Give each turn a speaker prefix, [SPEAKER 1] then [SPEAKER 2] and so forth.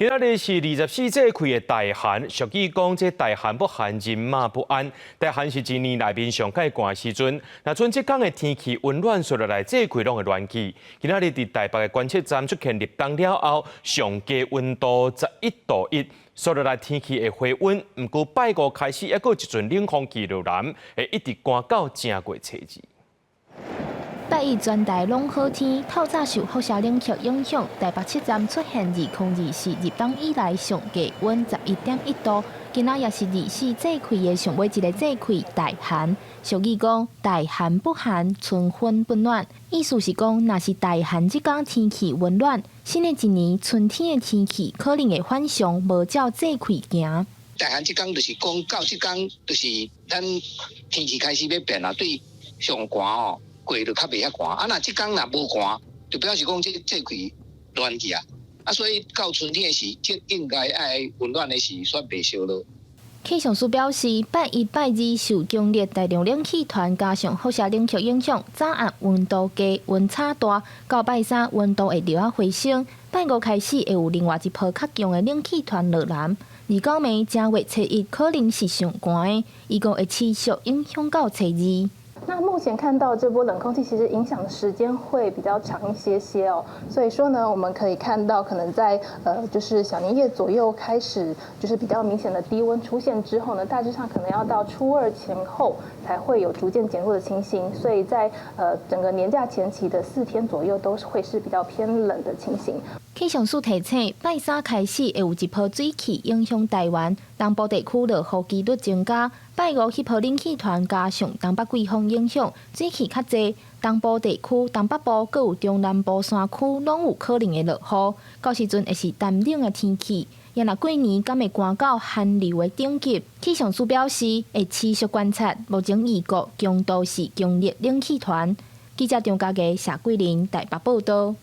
[SPEAKER 1] 今仔日是24節氣的大寒，俗語講這大寒不寒，人馬不安。大寒是一年內面上蓋寒的時陣，若賰這工的天氣溫暖，紲落來節氣攏會暖去。今仔日佇台北的觀測站出現立冬了後上低溫度11.1度，紲落來天氣會回溫。毋過拜五開始，猶閣有一陣冷空氣落南，會一直寒到正月初二。
[SPEAKER 2] 拜一全台攏好天，透早受輻射冷卻影響，台北車站出現2024入冬以來上低溫11.1度。今仔也是24節氣的上尾一个節氣大寒。俗語講大寒不寒，春分不暖，意思是講，若是大寒這工天氣溫暖，新的一年春天的天氣可能會反常，無照節氣行。
[SPEAKER 3] 大寒這工就是講到這工，就是咱天氣開始欲變啦，對上寒哦。過就較袂遐寒，啊，若這工若無寒，就表示講這節氣暖去啊，啊，所以到春天的時，這應該愛溫暖的時，煞袂燒咯。
[SPEAKER 2] 氣象署表示，拜一、拜二受強烈大陸冷氣團加上輻射冷卻影響，早暗溫度低，溫差大。到拜三溫度會著仔回升，拜五開始會有另外一波較強的冷氣團落南。29暝正月初一可能是上寒的，預估會持續影響到初二。
[SPEAKER 4] 那目前看到這波冷空氣其實影響的時間會比較長一些些哦，所以說呢，我們可以看到可能在就是小年夜左右開始，就是比較明顯的低溫出現之後呢，大致上可能要到初二前後才會有逐漸減弱的情形，所以在整個年假前期的4天左右都會是比較偏冷的情形。
[SPEAKER 2] 氣象署提醒，拜三開始會有一波水汽影響台灣，東部地區落雨幾率增加。拜五彼波冷氣團加上東北季風影響，水汽較濟，東部地區、東北部閣有中南部山區攏有可能會落雨。到時陣會是乾冷的天氣。也若過年敢會寒到寒流的等級？氣象署表示會持續觀察，目前預估強度是強烈冷氣團。記者張家傑、謝桂玲台北報道。